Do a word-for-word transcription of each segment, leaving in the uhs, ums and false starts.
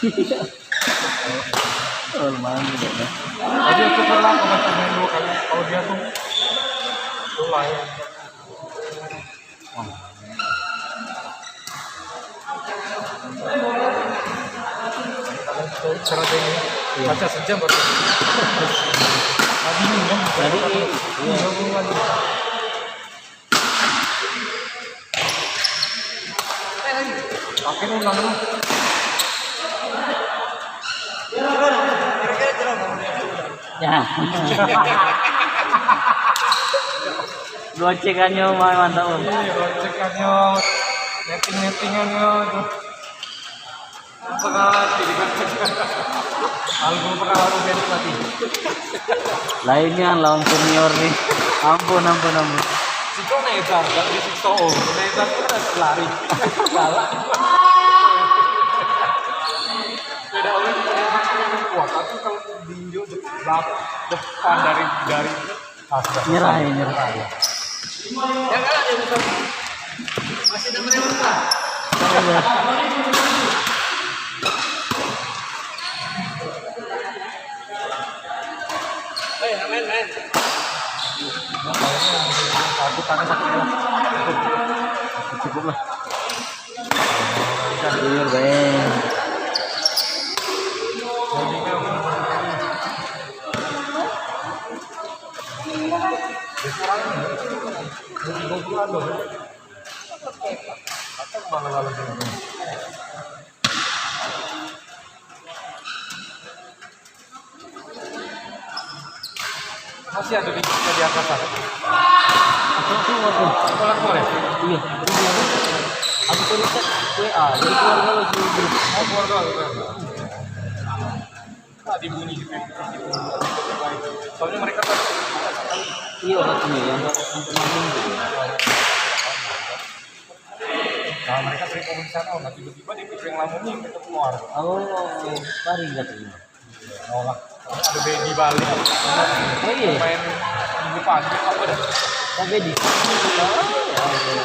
Oh, lumayan juga ya. Jadi itu pernah pemain dua kali. Kalau dia tuh, tuh lah ya. Cara ini. Iya. Baca sejam baru. Tadi ini kan. Tadi ini. Iya. Iya, buruan. Pakai ulang lu. Ya. Gocekannya main mantap, Om. Iya, gocekannya, netting-nettingannya itu. Penalti, kan? Aku pernah lawan Ferry mati. Lainnya lawan senior nih. Ampun, ampun, ampun. Siko Nezar, gak disiksa, oh. Nezar itu kan lari. Galak. Beda orang itu, dia masih kuat, tapi kalau diinjak belak-, depan dari, dari Ah, sudah. Nyerah, selesai. Ya, nyerah. Ya, kalah dia, bukan. Masih enam ribu, Pak. Eh, main, main. Aku tangan sakit, ya. Cukup lah. Iya, Bang. Masih ada di, di atas sana. Aku keluar tuh. Keluar, keluar ya? Iya. Aku tuh chat W A, jadi keluar dulu di grup. Oh, keluar dulu, keluar dulu. Tadi bunyi gitu. Soalnya mereka kan. Iya, katanya ya. Nah, mereka sering komen di sana, oh, tiba-tiba di pintu yang lama nih, mereka keluar. Oh, lari katanya. Oh, lah. Ada baby balik. Oh, iya. Main minggu pagi, apa dah? Oh, baby. Oh, iya.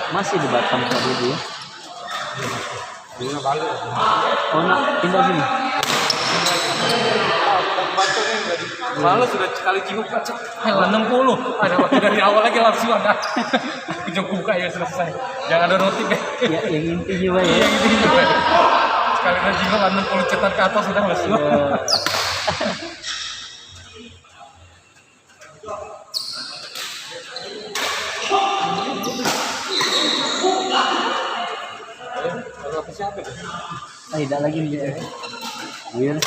Masih di Batam tadi dia. Iya, balik. Oh, nak pindah sini? Malu sudah sekali jinguk, Pak, cek. Enam puluh. Ada waktu dari awal lagi langsung ada. Aku jok buka ya, selesai. Jangan ada notif ya. Ya, yang intinya, Pak, ya. Iya, yang intinya, Pak. Sekali dah jinguk, enam puluh cetan ke atas sudah langsung. Iya. Ah, tidak lagi dia. Iya.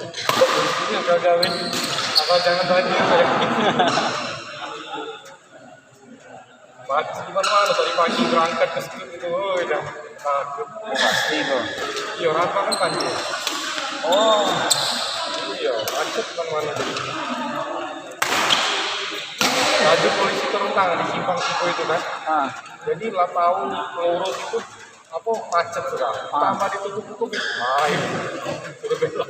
Ini gagal nih. Apa jangan tanya saya. Pagi di mana-mana, tadi pagi berangkat ke situ itu, oh, udah takut. Pasti tuh. Iya, rata kan banjir. Oh. Iya, macet di mana-mana jadi. Laju polisi turun tangan di simpang Sipo itu kan. Ah. Jadi lah tahu lurus itu apa macet sudah. Ah. Tambah ditutup-tutup. Nah, itu. Sudah belok.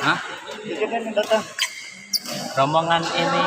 Hah? Rombongan ini